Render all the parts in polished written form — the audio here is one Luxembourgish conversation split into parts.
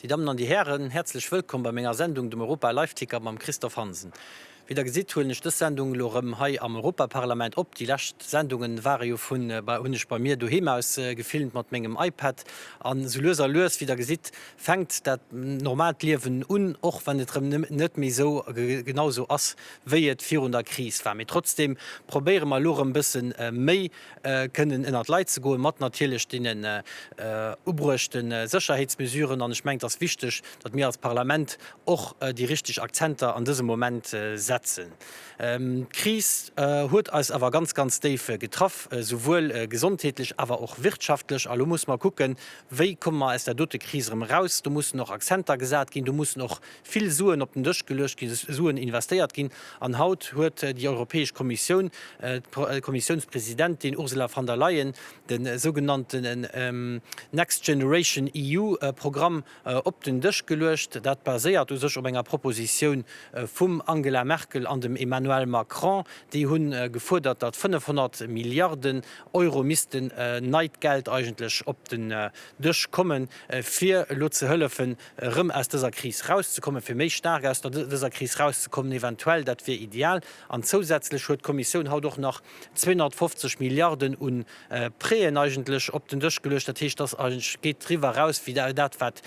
Déi Dammen an déi Hären, häerzlech wëllkomm bei menger Sendung, dem Europa Live Ticker mam Christophe Hansen. Wéi der gesitt, huelen ech dës Sendung elo erëm hei am Europaparlament op. Déi lescht Sendungen ware jo vun, hunn ech bei mir doheem aus gefilmt mat mengem iPad. An esou lues a lues, wéi der gesitt, fänkt dat normaalt Liewen un, och wann et erëm net méi esou genau esou ass, wéi et virun der Kris war. Mee trotzdeem probéiere mer elo erëm e bësse méi kënnen ënnert d'Leit ze goen, mat natierlech deenen ubruechte Sécherheetsmesuren. An ech mengen, et ass wichteg, datt mir als Parlament och déi richteg Akzenter an dësem Moment setzen. D'Kris huet eis awer ganz, ganz déif getraff, souwuel gesondheetlech, awer och wirtschaftlech. A lo musse mer kucken, Wéi komme mer aus där dote Kris erëm eraus. Do mussen och Akzenter gesat ginn, do mussen och vill Suen op den Dësch geluecht ginn, Suen investéiert ginn. An haut huet déi Europäesch Kommissioun, d'Kommissiounspresidentin Ursula von der Leyen, de sougenannten Next Generation EU Programm op den Dësch geluecht. Dat baséiert u sech op enger Propositioun vum Angela Merkel an dem Emmanuel Macron. Déi hu gefuerdert, datt 500 Milliarden Euro missten neit Geld eigentlech op den Dësch kommen, fir elo ze hëllefen, erëm aus dëser Kris rauszekommen, fir méi staark aus dëser Kris rauszekommen eventuell. Dat wier ideal. An zousätzlech huet d'Kommissioun haut och nach 250 Milliarden u Prêten eigentlech op den Dësch geluecht. Dat heescht, dass eigentlech geet driwwer eraus wéi dat, wat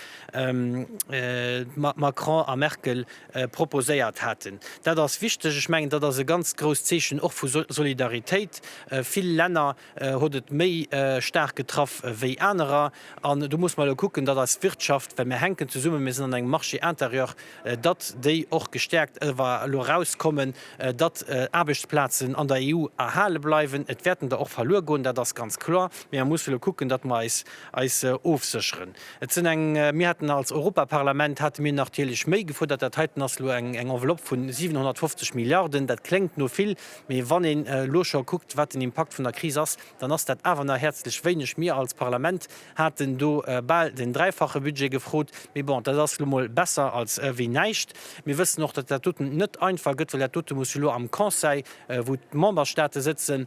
Macron a Merkel proposéiert haten. Dat ass wichteg. Ech mengen, dat ass e ganz grousst Zeechen och vu Solidaritéit. Vill Länner huet et méi staark getraff wéi anerer. An do muss mer elo kucken, datt eis Wirtschaft, well mir hänken zesummen, mir sinn an engem Marché intérieur, datt déi och gestäerkt elo erauskommen, datt Aarbechtsplazen an der EU erhale bleiwen. Et wäerten der och verluer goen, dat ass ganz kloer. Mee mer musse elo kucken, datt mer eis eis ofsécheren. Et sinn eng, mir haten als Europaparlament hate mir natierlech méi gefuerdert. Dat heiten ass elo eng Enveloppe vu 750 Milliarden. Dat kléngt no vill, mee wann een elo scho kuckt, wat den Impakt vun der Kris ass, dann ass dat awer nach häerzlech wéineg. Mir als Parlament haten do bal den dräifache Budget gefrot. Mee bon, dat ass elo mol besser als wéi näischt. Mir wëssen och, datt dat doten net einfach gëtt, well dat dote muss jo elo am Conseil, wou d'Memberstaate sëtzen,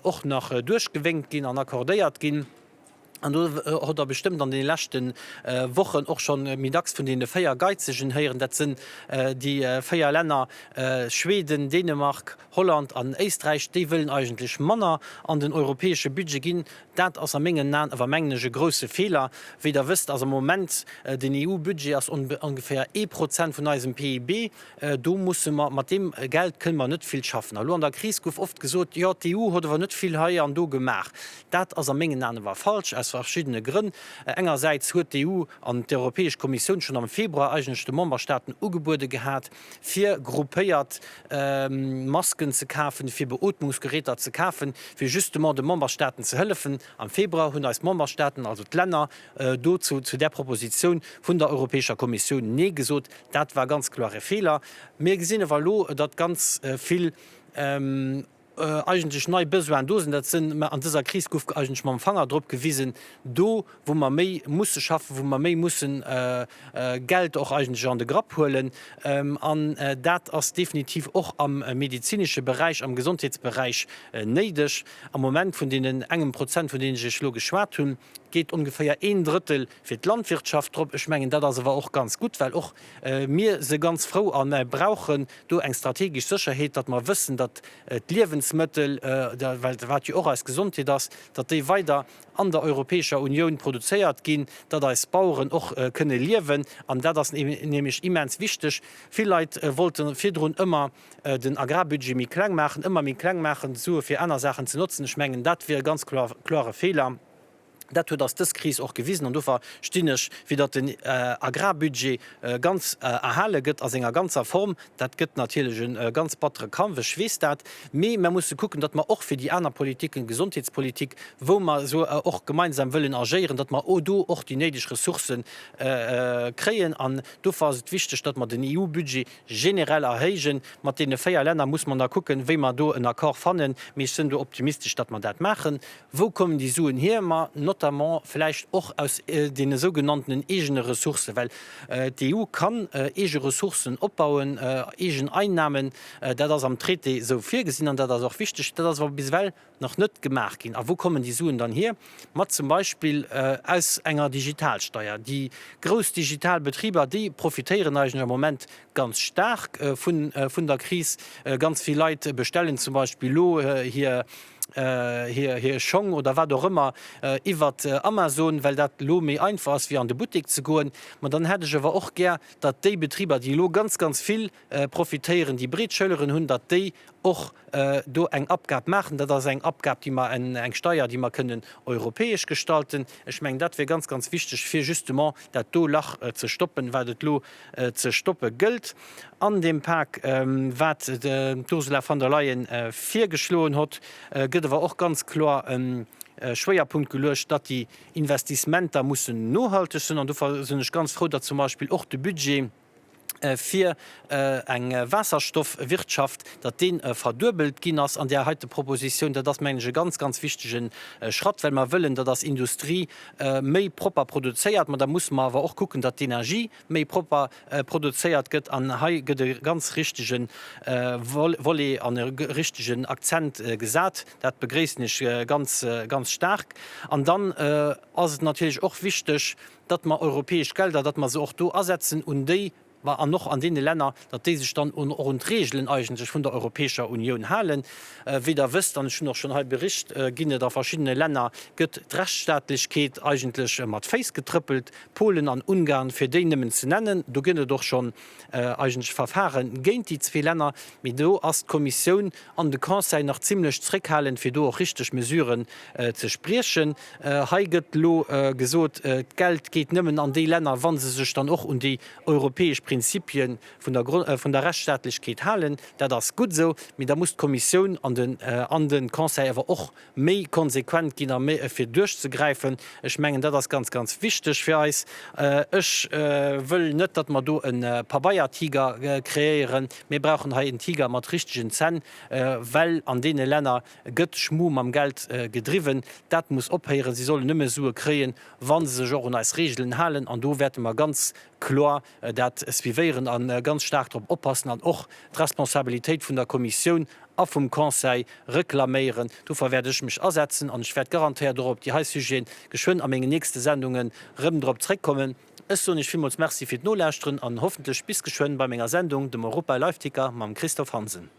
och nach duerchgewénkt ginn an accordéiert ginn. An do hott Der bestëmmt an deene leschte Wochen och scho méi dacks vun deene 4 Geizegen héieren. Dat sënn déi 4 Länner Schweden, Dänemark, Holland an Éisträich. Déi wëllen eigentlech manner an den europäesche Budget ginn. Dat ass a mengen Aen awer, mengen ech, e grousse Feeler. Wéi Der wësst, ass am Moment den EU-Budget ass ongeféier ee Prozent vun eisem PIB. Do musse mer, mat deem Geld kënne mer net vill schaffen. A lo an der Kris gouf oft gesot, jo d'EU huet awer net vill hei an do gemaach. Dat ass a mengen Aen awer falsch, aus verschiddene Grënn. Engersäits huet d'EU an d'Europäesch Kommissioun schonn am Februar eigentlech de Memberstaaten ugebuede gehat, fir gruppéiert Masken ze kafen, fir Beootmungsgeräter ze kafen, fir justement de Memberstaaten ze hëllefen. Am Februar hunn eis Memberstaaten, also d'Länner, dozou, zu där Propositioun vun der Europäescher Kommissioun Nee gesot. Dat war ganz kloer e Feeler. Mir gesinn awer elo, datt ganz vill eigentlech nei Besoinen do sinn. Dat sinn, an dëser Kris gouf eigentlech mam Fanger drop gewisen, do wou mer méi musse schaffen, wou mer méi mussen Geld och eigentlech an de Grapp huelen. An dat ass definitiv och am medezinesche Beräich, am Gesondheetsberäich néideg. Am Moment vun deenen engem Prozent, vun deenen ech Iech elo geschwat hunn, geet ongeféier een Drëttel fir d'Landwirtschaft drop. Ech mengen, dat ass awer och ganz gutt, well och mir si ganz frou a mir brauchen do eng strategesch Sécherheet, datt mer wëssen, datt d'Liewensmëttel, well wat jo och eis Gesondheet ass, datt déi weider an der Europäescher Unioun produzéiert ginn, datt eis Baueren och kënne liewen. An dat ass nämlech immens wichteg. Vill Leit wollte virdrun ëmmer den Agrarbudget méi kleng maachen, ëmmer méi kleng maachen, d'Sue fir aner Saachen ze notzen. Ech mengen, dat wier e ganz klore Feeler. Dat huet eis dës Kris och gewisen an dofir stinn ech fir, datt den Agrarbudget ganz erhale gëtt a senger ganzer Form. Dat gëtt natierlech e ganz battere Kampf, ech weess dat, mee mer musse kucken, datt mer och fir déi aner Politiken, Gesondheetspolitik, wou mer esou och gemeinsam wëllen agéieren, datt mer do och déi néideg Ressourcë kréien. An dofir ass et wichteg, datt mer den EU-Budget generell erhéijen. Mat deene 4 Länner muss mer nach kucken, wéi mer do en Accord fannen, mee ech sinn do optimistesch, datt mer dat maachen. Wou kommen déi Suen hier? Ma. notamment vläicht och aus deene sougenanntenen eegene Ressourcen, well d'EU kann eege Ressourcen opbauen, eegen Einnahmen, dat ass am Traité esou virgesinn an dat ass och wichteg. Dat ass awer bis ewell nach net gemaach ginn. A wou kommen déi Suen dann hier? Ma zum Beispill aus enger Digitalsteier. Déi grouss digital Betriber, déi profitéieren eigentlech am Moment ganz staark vun der Kris. Ganz vill Leit bestellen zum Beispill elo hir hir Schong oder wat och ëmmer iwwert Amazon, well dat elo méi einfach ass wéi an de Buttek ze goen. Ma dann hätt ech awer och gär, datt déi Betriber, déi elo ganz, ganz vill profitéieren, déi breet Schëlleren hunn, datt déi och do eng Abgab maachen. Dat ass eng Abgab, déi mer, eng Steier, déi mer kënnen europäesch gestalten. Ech mengen, dat wier ganz, ganz wichteg, fir justement dat do Lach ze stoppen, wat et elo ze stoppe gëllt. An deem Pak, wat d'Ursula von der Leyen virgeschloen hott, gëtt awer och ganz kloer e Schwéierpunkt geluecht, datt déi Investissementer mussen nohalteg sinn. An dofir sinn ech ganz frou, datt zum Beispill och de Budget fir eng Waasserstoffwirtschaft, datt dee verduebelt ginn ass an där heite Propositioun. Dat ass, mengen ech, e ganz, ganz wichtege Schratt, well mer wëllen, datt eis Industrie méi propper produzéiert. Ma da musse mer awer och kucken, datt d'Energie méi propper produzéiert gëtt. An hei gëtt e ganz richtege Volet an e richtegen Akzent gesat. Dat begréissen ech ganz, ganz staark. An dann ass et natierlech och wichteg, datt mer europäesch Gelder, datt mer se och do asetzen un déi, ma an och an deene Länner, datt déi sech dann och un d'Regelen eigentlech vun der Europäescher Unioun halen. Wéi Der wësst, an ech hunn och schonn hei bericht, ginn et a verschiddene Länner, gëtt d'Rechtsstaatlechkeet eigentlech mat Féiss getrëppelt, Polen an Ungarn, fir déi nëmmen ze nennen. Do gëtt et och schonn eigentlech Verfare géint déi zwee Länner, mee do ass d'Kommissioun an de Conseil nach zimlech zréckhalend, fir do och richteg Mesuren ze spriechen. Hei gëtt elo gesot, d'Geld geet nëmmen an déi Länner, wa se sech dann och un déi europäesch Prinzipie vun der Rechtsstaatlechkeet halen. Dat ass gutt esou, mee da muss d'Kommissioun an de Conseil awer och méi konsequent ginn a méi fir duerchzegräifen. Ech mengen, dat ass ganz, ganz wichteg fir eis. Ech wëll net, datt mer do e Pabeiertiger kreéieren. Mir brauchen hei en Tiger mat richtegen Zänn, well an deene Länner gëtt Schmu mam Geld gedriwwen. Dat muss ophéieren. Si sollen nëmme Sue kréien, wa se sech och un eis Regeln halen. An do wäerte mer ganz kloer dat suivéieren a ganz staark drop oppassen an och d'Responsabilitéit vun der Kommissioun a vum Conseil reklaméieren. Dofir wäert ech mech asetzen an ech wäert garantéiert och op déi hei Sujeten geschwënn a mengen nächste Sendungen rëm drop zréckkommen. Ech soen Iech villmools Merci fir d'Nolauschteren an hoffentlech bis geschwënn bei menger Sendung, dem Europa Live Ticker mam Christophe Hansen.